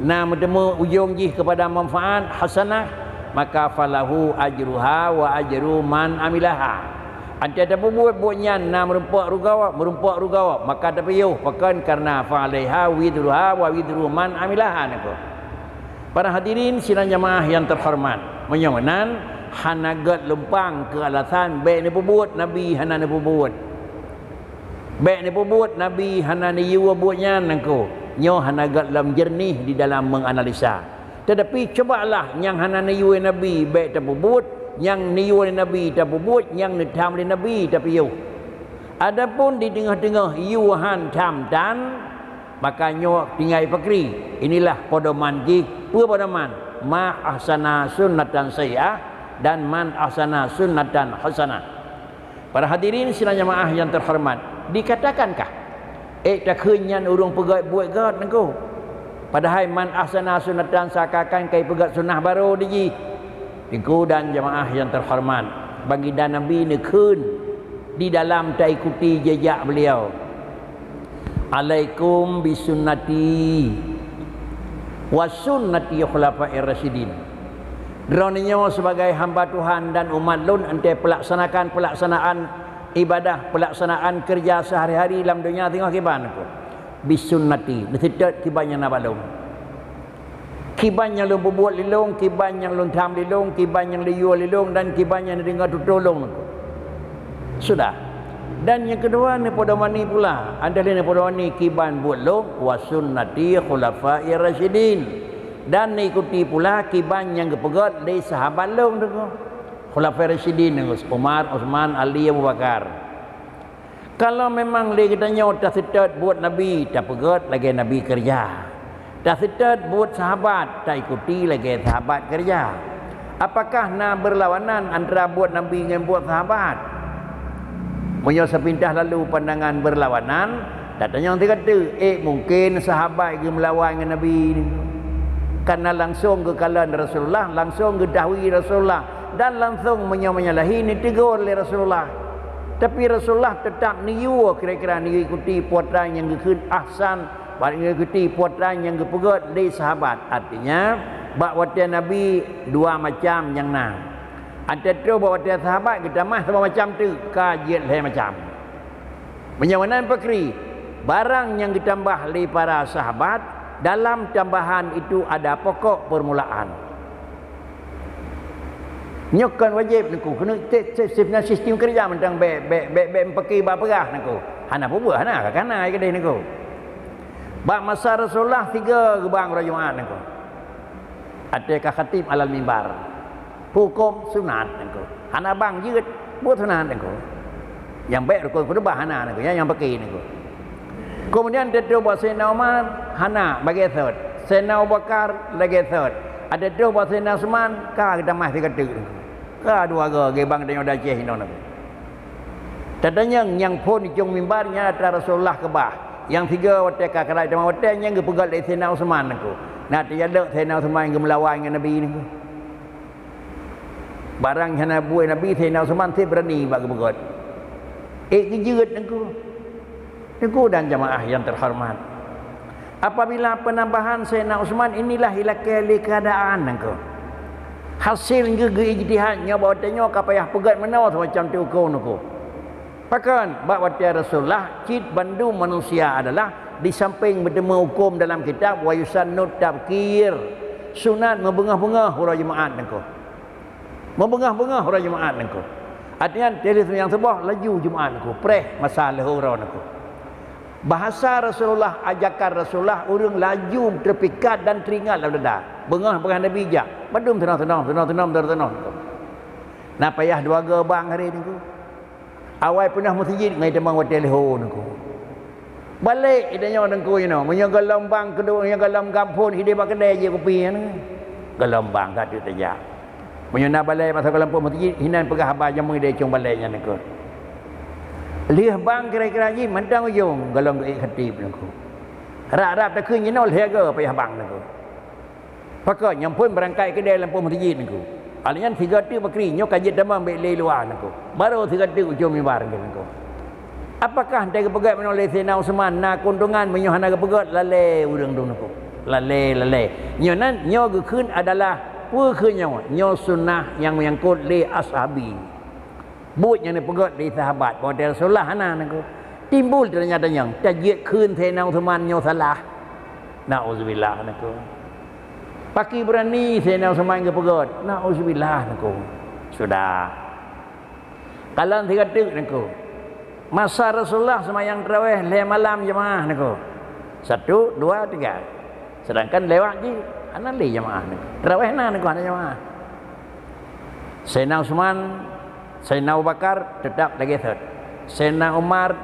Na meuteumé ujong jih keupada manfaat hasanah, maka falahu ajruha wa ajru man amilaha. Antée tapeubuet buet nyan na meurumpok rugoe, meurumpok rugoe, maka tapiôh, pakon? Karena fa alaiha wizruha wa wizru man amilaha niko. Para hadirin sidang jamaah nyang teuhoreumat, meunyoe meunan, hana gét lumpang keu alasan bék neupeubuet, Nabi hana neupeubuet. Bék neupeubuet, Nabi hana neuyue buet nyan nangko. Nyoe hana gét lom jeureunih di dalam menganalisa. Tetapi cubalah nyang hana neuyue Nabi bék tapeubuet, nyang neuyue Nabi tapeubuet, nyang neutham lé Nabi tapiôh. Adapun di teungoh-teungoh yue han tham tan, maka nyoe tinggai pakri. Inilah pedoman jih. Peue pedoman? Ma ahsana sunnatan sayyi'ah dan man ahsana sunnatan hasanah. Para hadirin sidang jamaah nyang teuhoreumat, dikatakankah ék takheun nyan ureuëng peugét buet gét nangko? Padahai man ahsana sunnatan seakan-akan ka ipeugét sunnah barô di jih. Teungku dan jamaah nyang teuhoreumat, baginda Nabi neukheun di dalam taikuti jejak beliau, "Alaikum bisunnati wa sunnati khulafair rasyidin." Droeneuh nyoe sebagai hamba Tuhan dan umat lôn, antée peulaksanakan peulaksanaan ibadah, peulaksanaan keureuja seuhari-hari lam donya teungoh kiban nangko? Bisunnati, neuseutôt kiban nyang na bak lôn. Kiban nyang lôn peubuet lé lôn, kiban nyang lôn tham lé lôn, kiban nyang lôn yue lé lôn, dan kiban nyang neudeungoe tutoe lôn. Sudah. Dan nyang keudua, neupeudamani pula, adalah neupeudamani kiban buet lôn, wa sunnati khulafair rasyidin. Dan neuikuti pula kiban nyang geupeugét lé sahabat lôn teungku. Khulafair rasyidin, Umar, Utsman, Ali, Abu Bakar. Kalau memang lé geutanyoe taseutôt buet Nabi, tapeugét lagée Nabi keureuja. Taseutôt buet sahabat, taikuti lagée sahabat keureuja. Apakah na beurlawanan antara buet Nabi ngon buet sahabat? Meunyoe seupintas lalu pandangan beurlawanan, tatanyong sigoe teuk, ék mungken sahabat geumeulawan ngon Nabi? Karena langsong geukalon Rasulullah, langsong geutahui Rasulullah, Dan langsong meunyoe menyalahi neutegur lé Rasulullah. Tapi Rasulullah teutap neuyue kira-kira neuikuti peue nyang geukheun ahsan, bak neuikuti peue nyang geupeugét lé sahabat. Artinya, bak watée Nabi dua macam nyang na. Ateueh bak watée sahabat geutamah saboh macam teuk, ka jeuet lhée macam. Meunyoe meunan pakri, barang nyang geutambah lé para sahabat, dalam tambahan itu ada pokok permulaan. Nyoe kon wajéb Teungku, keuneuk te-, te-, sistem, sistem keureuja mantong bék, bék, bék, bék meupaké bak peugah Teungku. Hana peubuet, hana, ka kana keudeh Teungku. Bak masa Rasulullah tiga geubang uroe Jumat Teungku. Ateueh ka khatib alal mimbar. Huköm sunat Teungku. Hana bang jeuet, buet sunat Teungku. Nyang bék rukon khutbah hana Teungku, nyang, nyang paké Teungku. Keumudian teutroh bak Saidina Umar, hana, bagi thot. Saidina Abu Bakar, lagée thot. Ateueh bak Saidina Utsman, ka geutamah sigoe teuk Teungku. Ka dua goe, geubang tanyoe di Aceh inoe Teungku. Tatanyong nyang phon ujong mimbar nyan atra Rasulullah keubah. Nyang sigoe watée ka keurai teuma watée nyang geupeugét lé Saidina Utsman Teungku. Na teujalok Saidina Utsman geumeulawan ngon Nabi Teungku. Barang hana buet Nabi, Saidina Utsman sit beurani bak geupeugét. Ék geujeuet Teungku. Teungku dan jamaah nyang teuhoreumat. Apabila peunambahan Saidina Utsman inilah ilakée lé keuadaan Teungku. Hasil geu-, geu-ijtihad nyoe bahwa tanyoe ka payah peugét meunoe seumacam teuko Teungku. Pakon? Bak watée Rasulullah cit bandum manusia adalah di samping meuteumé huköm dalam kitab, wa yusannut tabkir, sunat meubeungoh-beungoh uroe Jumaat Teungku. Meubeungoh-beungoh uroe Jumaat Teungku. Artinya, teulheueh seumayang suboh laju Jumaat Teungku, preh masa leuhô uroe Teungku. Bahasa Rasulullah, ajakan Rasulullah, ureuëng laju teupikat dan teuingat lam dada. Beungoh-beungoh Nabi jak, bandum teunong-teunong, teunong-teunong, teunong-teunong Teungku. Na payah dua goe bang hari Teungku. Awai peunoh meuseujid ngon teumang watée leuhô Teungku. Balek ita nyoe Teungku inoe, meunyoe gohlom bang keudua, meunyoe gohlom gam phon hidéh bak keudée jeuet kupi nyan. Gohlom bang ka teuk tajak. Meunyoe na balek masa gohlom phon meuseujid, hinan peugah haba jamé deh cong balek nyan Teungku. Lheueh bang kira-kira jih mantong ujong gohlom geuék khatib Teungku. Rab-rab takheun jinoe lheueh goe payah bang Teungku. Pakon nyang phon beurangkat keudée lampôh meuseujid Teungku. Alèh nyan sigoe teuk pakri nyoe ka jeuet tamong bék lé luwa Teungku. Barô sigoe teuk ujong mimbar Teungku. Apakah 'oh geupeugét meunoe lé Saidina Utsman na keuntungan meunyoe hana geupeugét lalée ureuëng dum Teungku? Lalée, lalée. Nyoe nan nyoe geukheun adalah peue kheun nyoe? Nyoe sunnah nyang menyangkut lé ashabi. Buet nyang neupeugét lé sahabat, bak watée Rasulullah hana Teungku. Timbul teunyata nyang tajeuet kheun Saidina Utsman nyoe salah. Nauzubillah Teungku. Pakri beurani Saidina Utsman geupeugét. Nauzubillah Teungku. Sudah. Kalon sigoe teuk Teungku. Masa Rasulullah seumayang tarawéh lhée malam jeumaáh Teungku. Satu, dua, tiga. Sedangkan lewat jih hana lé jamaah nyoe. Tarawéh na nyoe hana jamaah. Saidina Utsman, Saidina Abu Bakar teutap lagée thot. Saidina Umar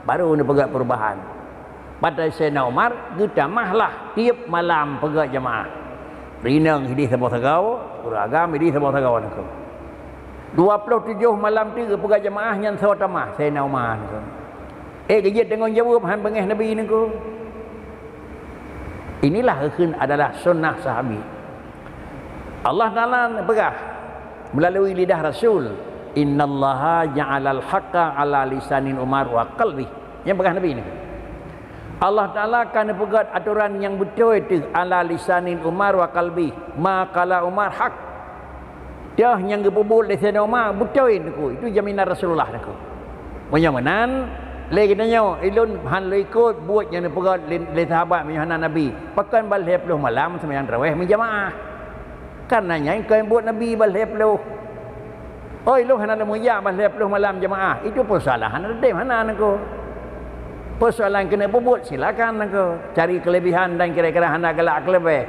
baru neupeugét peurubahan. Padahai Saidina Umar geutamah lah tieb malam peugét jamaah. Rinong hidéh saboh sagoe, ureuëng agam hidéh saboh sagoe Teungku. Dua ploh tujoh malam teuk geupeugét jamaah nyan soe tamah, Saidina Umar Teungku. Eh, geujeuet deungon jaweueb han beungéh Nabi Teungku. Inilah geukheun adalah sunnah sahabi. Allah Taala neupeugah meulalu lidah Rasul, "Innallaha ja'alal haqqa 'ala lisani Umar wa qalbih." Nyang peugah Nabi nyoe. Allah Taala ka neupeugét atoran nyang beutôi teuk 'ala lisani Umar wa qalbih. Ma qala Umar haq. Toh nyang geupeubuet lé Saidina Umar beutôi Teungku, itu jaminan Rasulullah Teungku. Meunyoe meunan, lé geutanyoe, ulôn han lôn ikot buet nyang neupeugét lé, lé sahabat meunyoe hana Nabi. Pakon ban lhée ploh malam seumayang tarawéh meujamaah? Kareuna nyan kon buet Nabi ban lhée ploh. Oi, lôn hana lôn meujak ban lhée ploh malam jamaah. Itu peusoalan hana teutem hana Teungku. Peusoalan keuneuk peubuet silakan Teungku. Cari keulebihan dan kira-kira hana galak keuleubeh.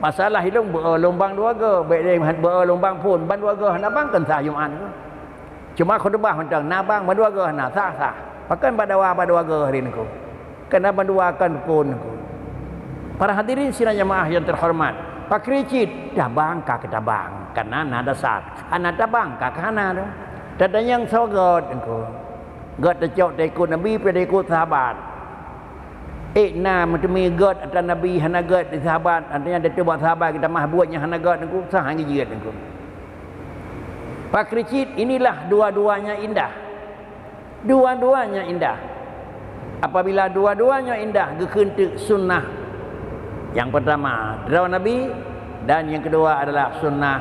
Masalah ilong beu lumbang dua goe, bék lé beu lumbang phon, ban dua goe hana bang kon sah Jumat Teungku. Cuma khutubah mantong na bang ban dua goe hana sah-sah. Pakon bak dawa bak dua goe hari Teungku. Keunan ban dua kon phon Teungku. Para hadirin sidang jamaah yang terhormat, pakri cit tabang ka keutabang, kareuna na dasar. Hana tabang ka keuhana tu. Tatanyong soe göt Teungku. Göt tacok taikot Nabi, pi taikot sahabat. Eh, na meuteumé göt atra Nabi hana göt di sahabat, artinya teutoe bak sahabat geutamah buet nyang hana göt Teungku, sah han geujeuet Teungku. Pakri cit, inilah dua-duanya indah. Dua-duanya indah. Apabila dua-duanya indah, geukheun teuk sunnah. Yang pertama, droe Nabi, dan yang kedua adalah sunnah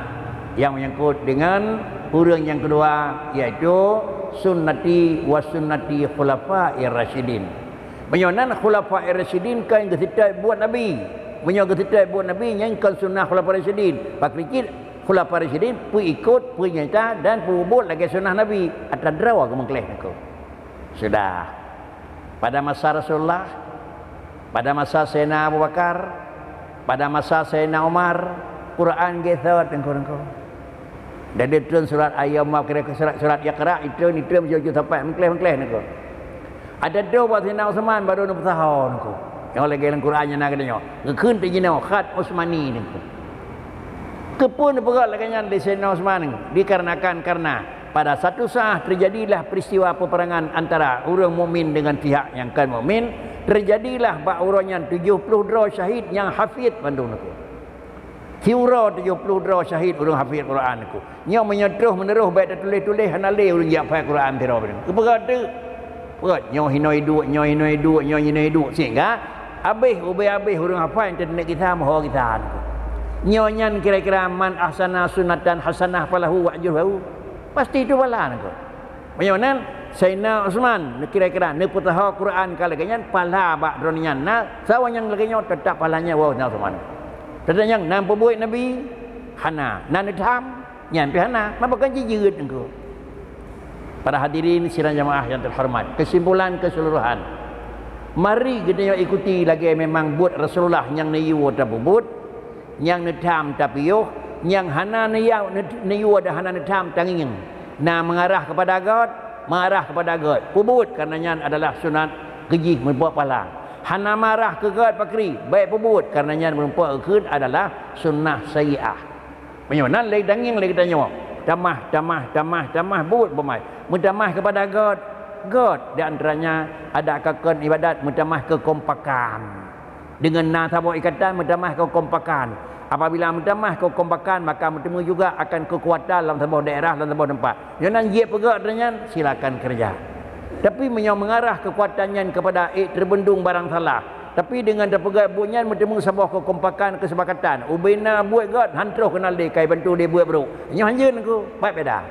yang menyangkut dengan ureuëng yang kedua, yaitu sunnati wa sunnati khulafair rasyidin. Meunyoe nan khulafair rasyidin kan geuseutôt buet Nabi. Meunyoe geuseutôt buet Nabi, nyan kon sunnah khulafair rasyidin. Pakri cit, khulafair rasyidin peuikot, peunyata dan peubuet lagée sunnah Nabi. Atra droe geumeukleh nangko. Sudah. Pada masa Rasulullah, pada masa Sayyidina Abu Bakar, pada masa Sayyidina Umar, Quran geusot nangko-nangko. Jadi turun surat ayat ma kira surat, surat Iqra, itu, itu meujujur sampai meukleh-meukleh nangko. Ada tu buat Sayyidina Utsman baru neupeusaho nangko. Nyang lagée lam Quran nyang na geutanyoe. Geukheun teuk jinoe khat Utsmani nangko. Keupeue neupeugah lagée nyan di Sayyidina Utsman? Dikarenakan karena pada satu saat terjadilah peristiwa peperangan antara ureuëng mukmin dengan pihak nyang kon mukmin, terjadilah bak uroe nyan tujoh ploh droe syahid nyang hafid bandum nangko. Siuroe tujoh ploh droe syahid ureuëng hafid Quran nangko. Nyoe meunyoe troh meuneurôh bék tatuléh-tuléh hana lé ureuëng jak phai Quran sidroe bandum. Keupeugah teuk? Peugah nyoe hinoe duek, nyoe hinoe duek, nyoe hinoe duek. Sehingga abéh ubé abéh ureuëng hafai teuneuk gisa meuho gisa nangko. Nyoe nyan kira-kira man ahsana sunatan hasanah falahu wa ajruhu. Pasti itu pahala nangko. Meunyoe nan Sayyidina Utsman kira-kira neupeusaho Quran ka lagée nyan, pahala bak droeneuh nyan na, sawa nyang lagée nyoe teutap pahalanya woe Sayyidina Utsman. Teutap nyang nan peubuet Nabi hana, nan neutham nyan pih hana, maka kon jijeuet nangko. Para hadirin sidang jamaah yang terhormat, kesimpulan keseluruhan, mari geutanyoe ikuti lagée memang buet Rasulullah nyang neuyue tapeubuet, nyang neutham tapiôh, nyang hana neuyue, neuyue dan hana neutham tangieng. Na mengarah kepada göt, mengarah kepada göt. Peubuet karena nyan adalah sunat, geujih meurumpok pahala. Hana marah keu göt pakri, bék peubuet karena nyan meurumpok geukheun adalah sunnah sayyi'ah. Meunyoe nan lé tangieng lé geutanyoe, tamah, tamah, tamah, tamah buet beumai. Meutamah kepada göt, göt di antaranya ada kakon ibadat meutamah keukompakan. Deungon na saboh ikatan meutamah keukompakan. Apabila meutamah keukompakan, maka meuteumé juga akan keukuatan lam saboh daerah, lam saboh teumpat. Nyoe nan jeuet peugah nyan, silakan kerja. Tapi meunyoe mengarah keukuatan nyan kepada ék teubendung barang salah, tapi deungon tapeugah buet nyan meuteumé saboh keukompakan keusepakatan, ubena buet göt han troh keunan lé kai bantu lé buet brok. Nyoe hanjeut nangko, pat beda.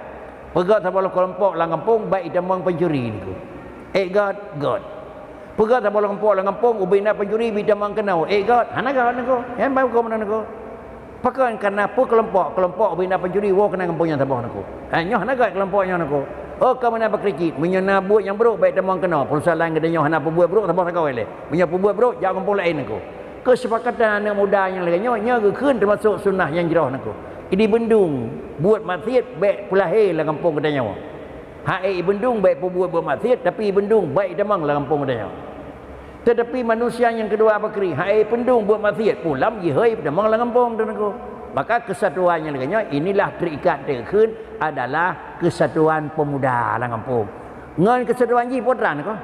Peugah saboh keulompok lam gampông, bék itamong pancuri nangko. Ék göt, göt. Peugah saboh keulompok lam gampông, ubena pancuri bi tamong keunoe. Ék göt, hana göt nangko. Nyan baru keu meunan nangko. Pakon karena peue keulompok, keulompok ubena pancuri woe keunan gampông nyang saboh nangko. Ha, nyoe hana göt keulompok nyoe nangko. Oh, ka meunan pakri cit, meunyoe na buet nyang brok bék tamong keunoe. Peureusalaan geutanyoe hana peubuet brok saboh sagoe lé. Meunyoe peubuet brok jak gampông laén nangko. Keusepakatan aneuëk muda nyang lagée nyoe, nyoe geukheun teumasok sunnah nyang jroh nangko. Idi bendung buet maksiet bék peulahé lam gampông geutanyoe. Hai ibendung bék peubuet buet maksiet, tapi ibendung bék itamong lam gampông geutanyoe. Tetapi manusia nyang keudua pakri, hai ibendung buet maksiet, pulam jihôi itamong lam gampông geutanyoe. Maka keusatuan nyang lagée nyoe, inilah terikat teukheun adalah keusatuan pemuda lam gampông. Ngon keusatuan jih putra nangko.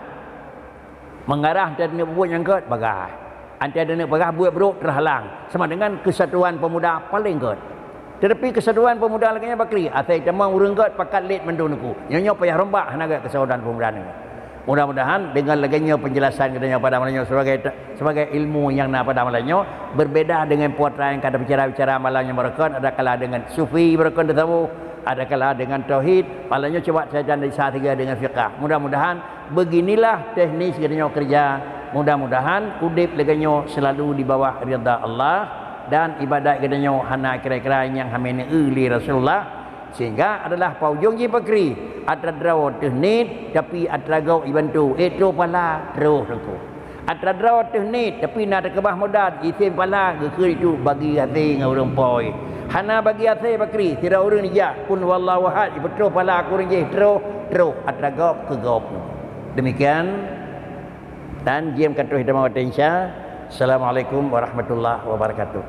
Mengarah antara neuk buet nyang göt, bagaih. Antara neuk bagaih buet brok teuhalang. Sama dengan keusatuan pemuda paléng göt. Tetapi keusatuan pemuda lagée nyan pakri, asai tamong ureuëng göt pakat lét mandum nangko. Nyoe nyoe payah rombak hana göt keusatuan pemuda nyoe. Mudah-mudahan dengan lagée nyoe penjelasan geutanyoe pada malam nyoe sebagai, sebagai ilmu nyang na pada malam nyoe, berbeda dengan putra nyang ka bicara-bicara malam nyoe barokon, ada kala dengan sufi barokon teusaboh, ada kala dengan tauhid, malam nyoe cuba saya dan saya tiga dengan fiqah. Mudah-mudahan Beginilah teknis geutanyoe kerja. Mudah-mudahan udeb lagée nyoe selalu di bawah ridha Allah dan ibadat geutanyoe hana kira-kira nyang hamé neueu lé Rasulullah, sehingga adalah paujong jih pakri atra droe teuh niet, tapi atra gob ibantu, ék troh pahala troh teungku. Atra droe teuh niet, tapi na teukeubah modal, isém pahala geukheun itu bagi hasé ngon ureuëng poi. Hana bagi hasé pakri, sidroe ureuëng jijak, kun wallahu ahad, jipeutroh pahala keu ureuëng jéh, troh, troh, atra gob keu gob. Demikian, dan jeuem ka troh teuma watée insya. Assalamualaikum warahmatullahi wabarakatuh.